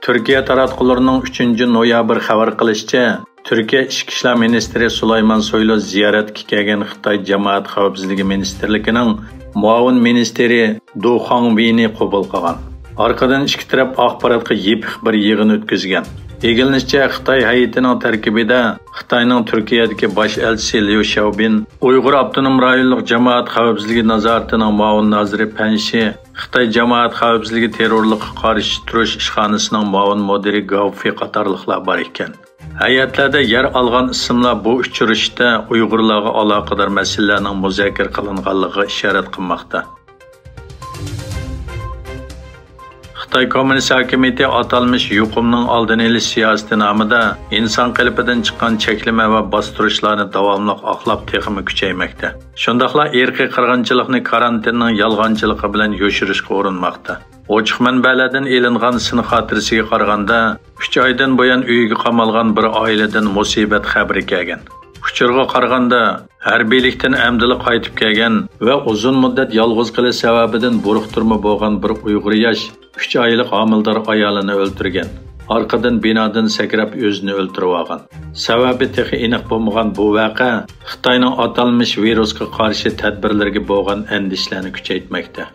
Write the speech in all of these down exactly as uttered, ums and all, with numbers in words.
تۈركىيە تاراتقۇلىرىنىڭ ئۈچىنچى نويابىر خەۋەر قىلىشىچە، تۈركىيە ئىچكى ئىشلار مىنىستىرى سۇلايمان سويلۇ زىيارەتكە كەلگەن خىتاي جامائەت خەۋپسىزلىكى مىنىستىرلىكىنىڭ مۇئاۋىن مىنىستىرى دۇ خاڭۋېينى قوبۇل قىلغان. ئارقىدىن ئىككى تەرەپ ئاخباراتقا يېپىق بىر يىغىن ئۆتكۈزگەن. ئىگىلىنىشىچە، خىتاي ھەيئىتىنىڭ تەركىبىدە خىتاينىڭ تۈركىيەدىكى باش ئەلچىسى ليۇ شياۋبىن، ئۇيغۇر ئاپتونوم رايونلۇق جامائەت خەۋپسىزلىكى نازارىتىنىڭ مۇئاۋىن نازىرى پەن شى، خىتاي جامائەت خەۋپسىزلىكى تېررورلۇققا قارشى تۇرۇش ئىشخانىسىنىڭ مۇئاۋىن مۇدىرى گاۋفى قاتارلىقلار بار ئىكەن. ھەيئەتلەردە يەر ئالغان ئىسىملار بۇ ئۇچرىشىشتا ئۇيغۇرلارغا ئالاقىدار مەسىلىلەرنىڭ مۇزاكىرە قىلىنغانلىقىغا ئىشارەت قىلماقتا. خىتاي كوممۇنىست ھاكىمىيىتى ئاتالمىش يۇقۇمنىڭ ئالدىنى ئېلىش سىياسىتى نامىدا ئىنسان قېلىپىدىن چىققان چەكلىمە ۋە باستۇرۇشلارنى داۋاملىق ئاقلاپ، تېخىمۇ كۈچەيمەكتە. شۇنداقلا ئىرقىي قىرغىنچىلىقنى كارانتىننىڭ يالغانچىلىقى بىلەن يوشۇرۇشقا ئۇرۇنماقتا. ئوچۇق مەنبەلەردىن ئېلىنغان سىن خاتىرىسىگە قارىغاندا، ئۈچ ئايدىن بۇيان ئۆيىگە قامالغان بىر ئائىلىدىن مۇسىبەت خەۋىرى كەلگەن. ئۇچۇرغا قارىغاندا، ھەربىيلىكتىن ئەمدىلا قايتىپ كەلگەن ۋە ئۇزۇن مۇددەت يالغۇز قېلىش سەۋەبىدىن بۇرۇقتۇرما بولغان بىر ئۇيغۇر ياش ئۈچ ئايلىق ھامىلىدار ئايالىنى ئۆلتۈرگەن. ئارقىدىن بىنادىن سەكرەپ ئۆزىنى ئۆلتۈرۈۋالغان. سەۋەبى تېخى ئېنىق بولمىغان بۇ ۋەقە خىتاينىڭ ئاتالمىش ۋىرۇسقا قارشى تەدبىرلىرىگە بولغان ئەندىشىلەرنى كۈچەيتمەكتە.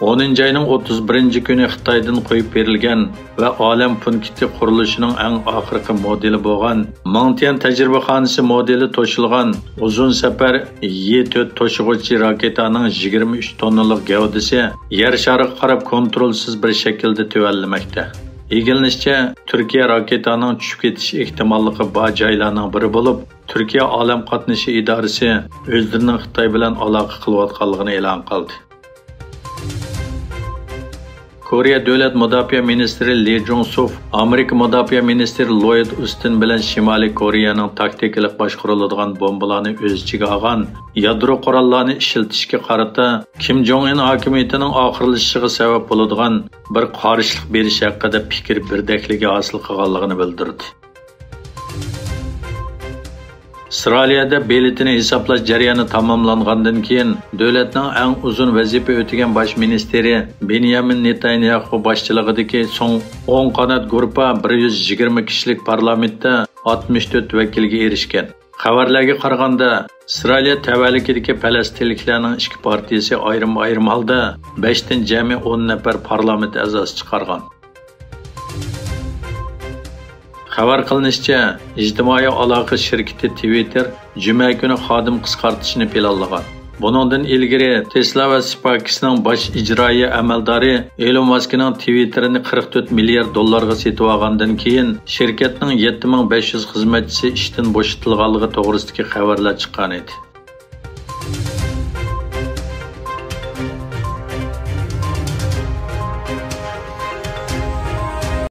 ئونىنچى ئاينىڭ ئوتتۇز بىرىنچى كۈنى خىتايدىن قويۇپ بېرىلگەن ۋە ئالەم پونكىتى قۇرۇلۇشىنىڭ ئەڭ ئاخىرقى مودېلى بولغان ماڭتيەن تەجرىبىخانىسى مودېلى توشۇلغان ئۇزۇن سەپەر يى تۆت توشۇغۇچى راكېتانىڭ يىگىرمە ئۈچ توننىلىق گەۋدىسى يەر شارىغا قاراپ كونترولسىز بىر شەكىلدە تۆۋەنلىمەكتە. ئىگىلىنىشىچە، تۈركىيە راكېتانىڭ چۈشۈپ كېتىش ئېھتىماللىقى بار جايلارنىڭ بىرى بولۇپ، تۈركىيە ئالەم قاتنىشى ئىدارىسى ئۆزلىرىنىڭ خىتاي بىلەن ئالاقە قىلىۋاتقانلىقىنى ئېلان قىلدى. كورېيە دۆلەت مۇداپىئە مىنىستىرى لى جۇڭ سۇف ئامېرىكا مۇداپىئە مىنىستىرى لويىد ئۇستىن بىلەن شىمالىي كورېيەنىڭ تاكتىكىلىق باشقۇرۇلىدىغان بومبىلارنى ئۆز ئىچىگە ئالغان يادرو قوراللارنى ئىشلىتىشكە قارىتا كىم جوڭ ئىن ھاكىمىيىتىنىڭ ئاخىرلىشىشىغا سەۋەب بولىدىغان بىر قارشىلىق بېرىش ھەققىدە پىكىر بىردەكلىكى ھاسىل قىلغانلىقىنى بىلدۈردى. ئىسرائىلىيەدە بېلىتىنى ھېسابلاش جەريانى تاماملانغاندىن كېيىن، دۆلەتنىڭ ئەڭ ئۇزۇن ۋەزىپە ئۆتىگەن باش مىنىستىرى بېنيامىن نېتانياھۇ باشچىلىقىدىكى سوڭ ئوڭ قانات گۇرۇپپا بىر يۈز يىگىرمە كىشىلىك پارلامېنتتا ئاتمىش تۆت ۋەكىلگە ئېرىشكەن. خەۋەرلەرگە قارىغاندا، ئىسرائىلىيە تەۋەلىكىدىكى پەلەستىنلىكلەرنىڭ ئىككى پارتىيىسى ئايرىم-ئايرىم ھالدا بەشتىن جەمئىي ئون نەپەر پارلامېنت ئەزاسى چىقارغان. خەۋەر قىلىنىشىچە، ئىجتىمائىي ئالاقە شىركىتى تىۋىتتېر جۈمە كۈنى خادىم قىسقارتىشنى پىلانلىغان. بۇنىڭدىن ئىلگىرى تېسلا ۋە سپاكىسنىڭ باش ئىجرائىيە ئەمەلدارى ئېلون ماسكنىڭ تىۋىتتېرنى قىرىق تۆت مىليارد دوللارغا سېتىۋالغاندىن كېيىن، شىركەتنىڭ يەتتە مىڭ بەش يۈز خىزمەتچىسى ئىشتىن بوشىتىلغانلىقى توغرىسىدىكى خەۋەرلەر چىققانىدى.